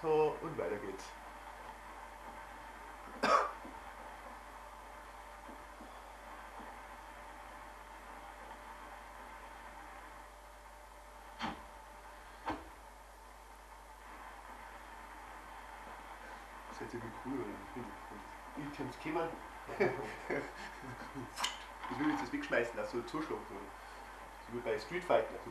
So, und weiter geht's. Das ist jetzt irgendwie cool, oder? Items kommen. Das will ich jetzt das wegschmeißen, also zuschlagen. So. So wie bei Street Fighter. So.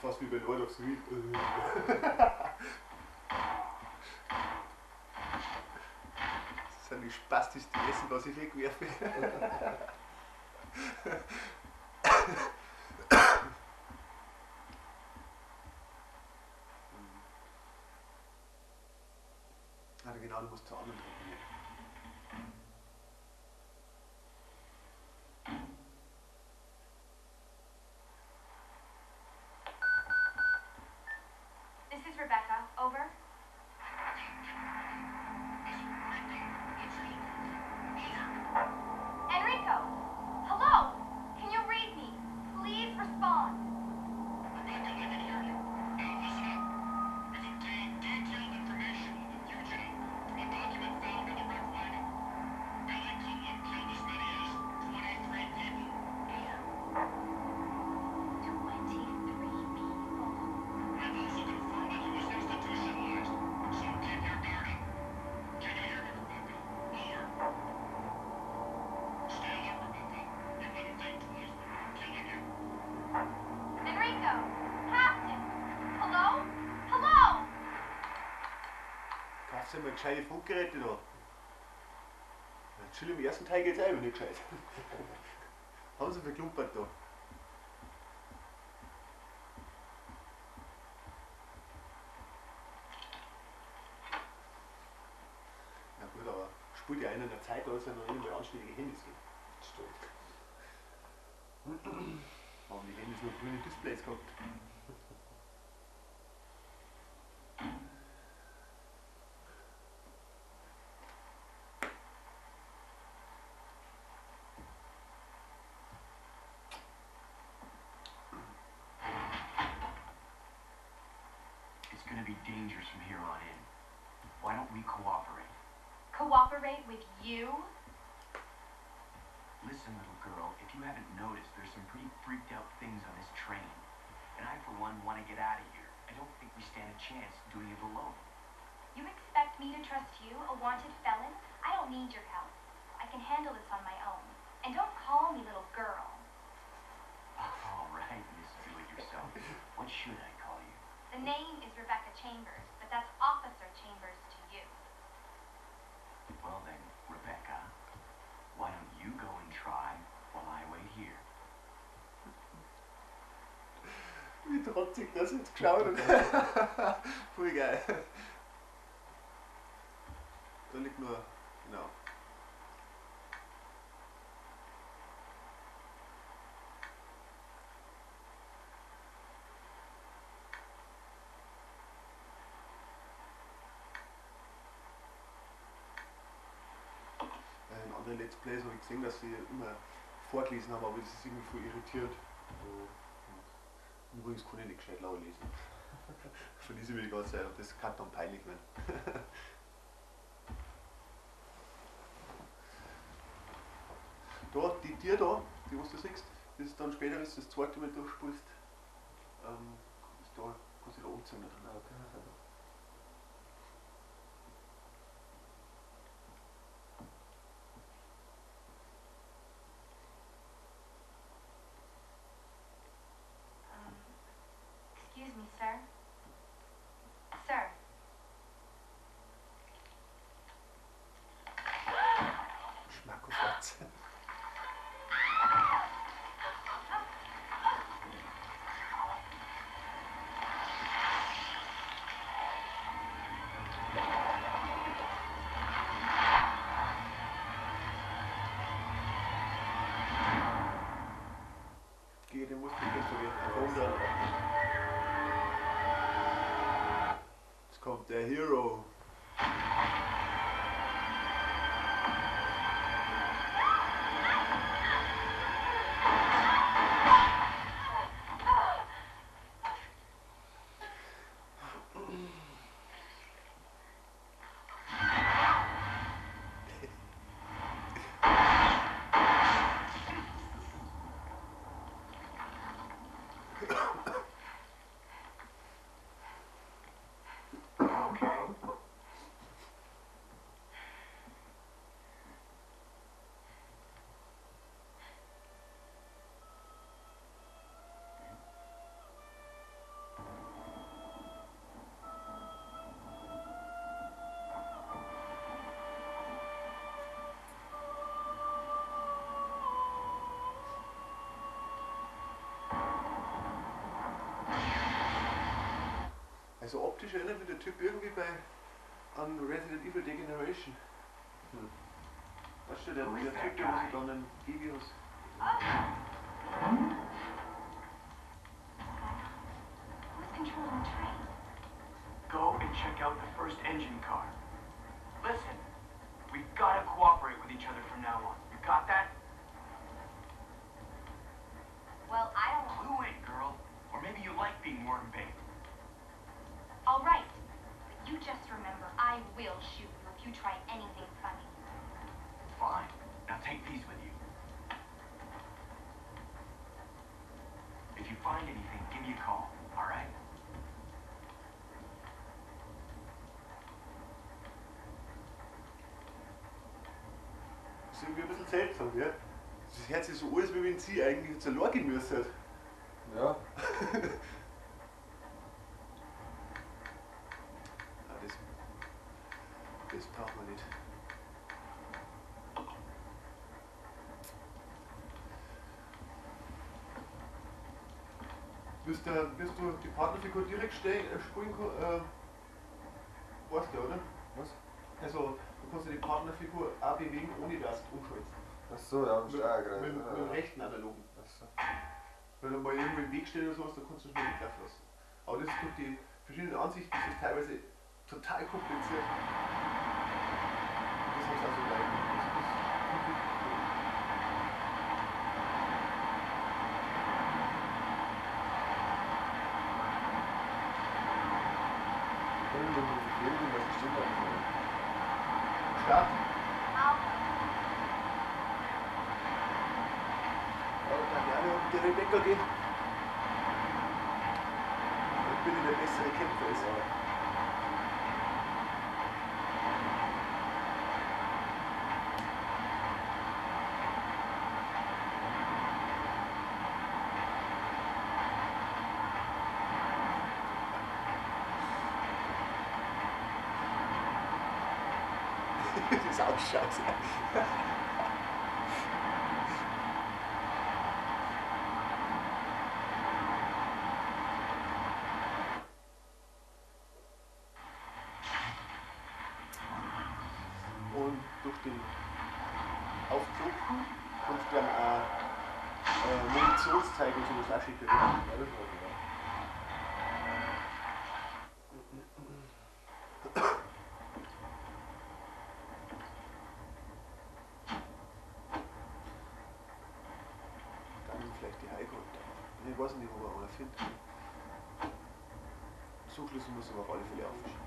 Fast wie bei Lord of the Rings. Das sind die Spastis, die essen, was ich wegwerfe. Ah, genau, du musst zur anderen Treppe hier. This is Rebecca. Over. Enrico! Hello! Can you read me? Please respond. Rebecca, I can hear you. Now listen up. We've obtained detailed information on the fugitive from a document found in the wrecked wagon. Billy Cutler killed as many as 23 people. Over. 23 people. I've also confirmed that he was institutionalized, so keep your guard up. Can you hear me, Rebecca? Over. Stay alert, Rebecca. He wouldn't think twice before killing you. Enrico! Captain! Hello? Hello! Kaufst du mal gescheite Funkgeräte da? Ja, chill, im ersten Teil geht's auch nicht gescheit. Haben sie verklumpert da. Na gut, aber spielt ja einer in der Zeit, da ist ja noch nicht mal anständige Handys gegeben. Stimmt. Haben die Handys noch grüne Displays gehabt. It's gonna be dangerous from here on in. Why don't we cooperate? Cooperate with you? Listen, little girl, if you haven't noticed, there's some pretty freaked out things on this train. And I, for one, want to get out of here. I don't think we stand a chance doing it alone. You expect me to trust you, a wanted felon? I don't need your help. I can handle this on my own. And don't call me little girl. All right, Miss Do-It-Yourself. What should I call you? The name is Rebecca Chambers, but that's Officer Chambers to you. Well then, Rebecca, why don't you go and try while I wait here? Wie trotzig das jetzt geschaut hat. Voll geil. Da liegt nur, genau. In anderen Let's Plays habe ich gesehen, dass sie immer vorgelesen haben, aber das ist irgendwie voll irritierend. Und übrigens kann ich nicht gescheit laut lesen. Verlese ich mich die ganze Zeit und das kann dann peinlich werden. Da, die Tür da, die was du siehst, das ist dann später, wenn du das zweite Mal durchspulst, ist da, kannst du da umziehen da drin. Okay. Excuse me, sir. Sir. Schmackofatz. Geh, den musst du jetzt so Jetzt kommt der Hero. Also optisch erinnert mich der Typ irgendwie an Resident Evil Degeneration. Hm. Weißt du, der Typ, der sich dann einen Devious. Who's controlling the train? Go and check out the first engine car. Listen, we've got to cooperate with each other from now on. You got that? Well, I don't. Clue in, girl. Or maybe you like being worm bait. All right, but you just remember, I will shoot you if you try anything funny. Fine. Now take these with you. If you find anything, give me a call, all right? Das ist irgendwie ein bisschen seltsam, gell? Das hört sich so an, als wenn sie eigentlich zur Lore gehen müsste. Ja. Das braucht man nicht. Wirst du die Partnerfigur direkt spielen, weißt du, oder? Was? Also, du kannst ja die Partnerfigur auch bewegen, ohne dass du umschaltest. Ach so, ja, mit dem rechten analogen. Ach so. Wenn du mal irgendwo im Weg stehst oder sowas, dann kannst du schnell weglaufen lassen. Aber das ist durch die verschiedenen Ansichten, das ist teilweise total kompliziert. Das haben sie auch so leicht. Das ist wirklich cool. Start. Ja, dann gerne mit der Rebecca gehen. Ich bin der bessere Kämpfer ist. Das ist auch scheiße. Und durch den Aufzug kannst du dann auch Munitionszeug und sowas auch schicken. Ja, das war genau. Vielleicht die Heiko. Ich weiß nicht, wo man einer findet. Suchlüssel muss man auf alle Fälle aufschicken.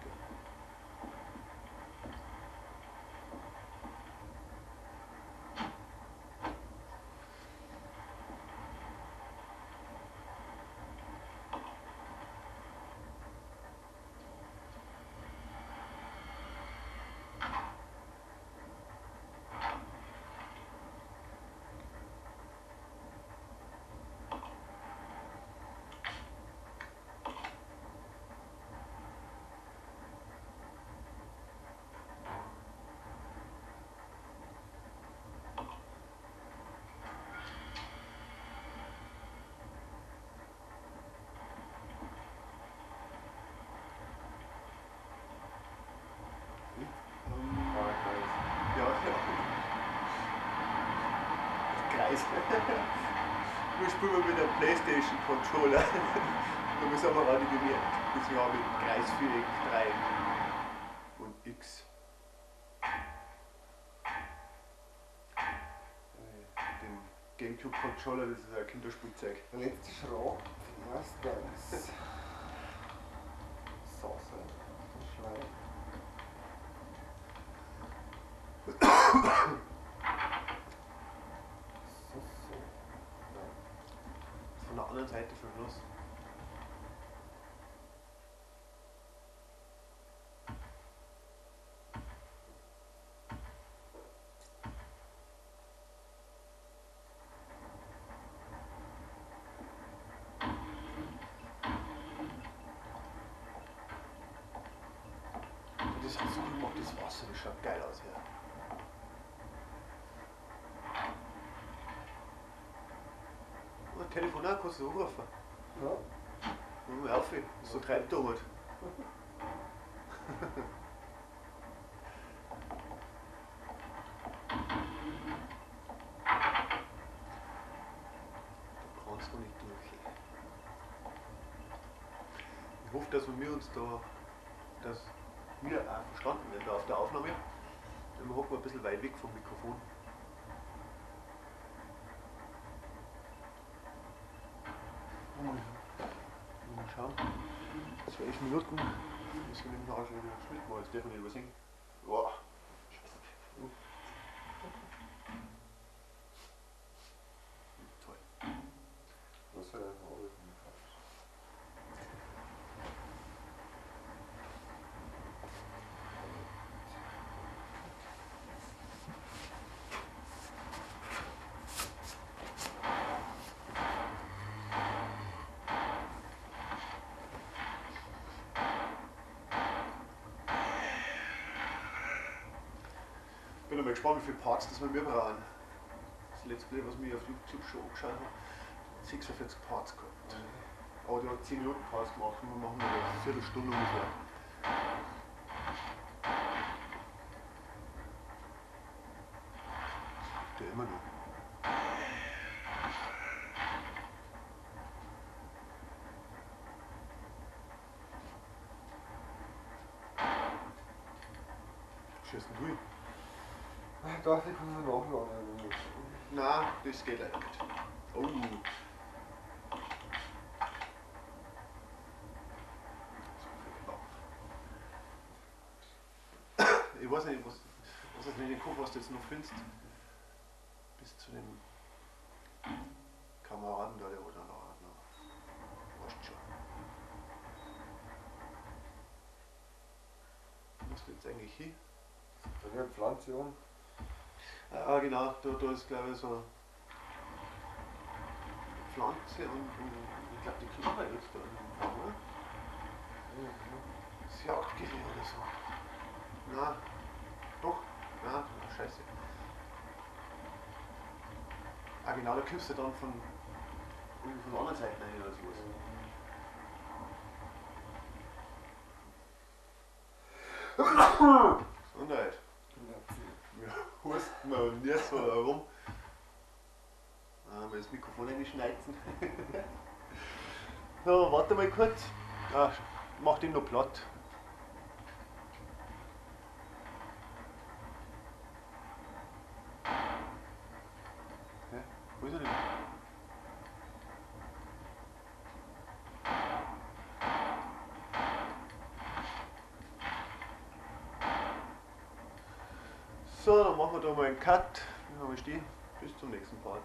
Wir spielen wir mit einem PlayStation Controller. Und das haben wir auch nicht gemerkt. Das war mit Kreis, Viereck, Dreieck und X. Den Gamecube Controller, das ist ein Kinderspielzeug. Der letzte Schlag, was das? Sauce. Schleim. So, so. Nein. Von der anderen Seite verschlossen. Das hat so gemacht, das Wasser, das schaut geil aus, ja. Oh, Telefon auch, kannst du anrufen. Ja. Mach mal auf, so treibt der halt. Da kannst du nicht durch. Ich hoffe, dass wir uns da, dass wir auch verstanden werden da auf der Aufnahme. Denn wir hocken ein bisschen weit weg vom Mikrofon. Mal schauen. 12 Minuten. Müssen wir nachher schon wieder Schnitt machen, das darf man nicht übersehen. Boah, scheiße. Toll. Was soll ich machen? Ich bin mal gespannt, wie viele Parts das wir mir brauchen. Das Let's Play, was mir auf YouTube schon angeschaut habe, 46 Parts gehabt. Aber der hat 10 Minuten Parts gemacht und wir machen nur eine Viertelstunde ungefähr. Der immer noch. Schießen durch. Ich dachte, ich kann sie nachladen. Nein, das geht leider nicht. Oh. Ich weiß nicht, was das in den Kopf, was du jetzt noch findest. Bis zu dem Kameraden da, der wo da noch. Weißt schon. Wo musst du jetzt eigentlich hin? Da ist eine Pflanze um. Ah, genau, da ist glaube ich so eine Pflanze und ich glaube die Knarre ist da im Baum, oder? Mhm. Das Jagdgewehr oder so. Na, doch, na, scheiße. Ah genau, da kommst du dann von der anderen Seite rein oder sowas. Gesundheit. Wir husten und niesen herum. Ah, mal das Mikrofon einschneizen. So, warte mal kurz. Ah, mach den noch platt. Hä? Wo ist er denn? So, dann machen wir da mal einen Cut. Wir haben stehen. Bis zum nächsten Part.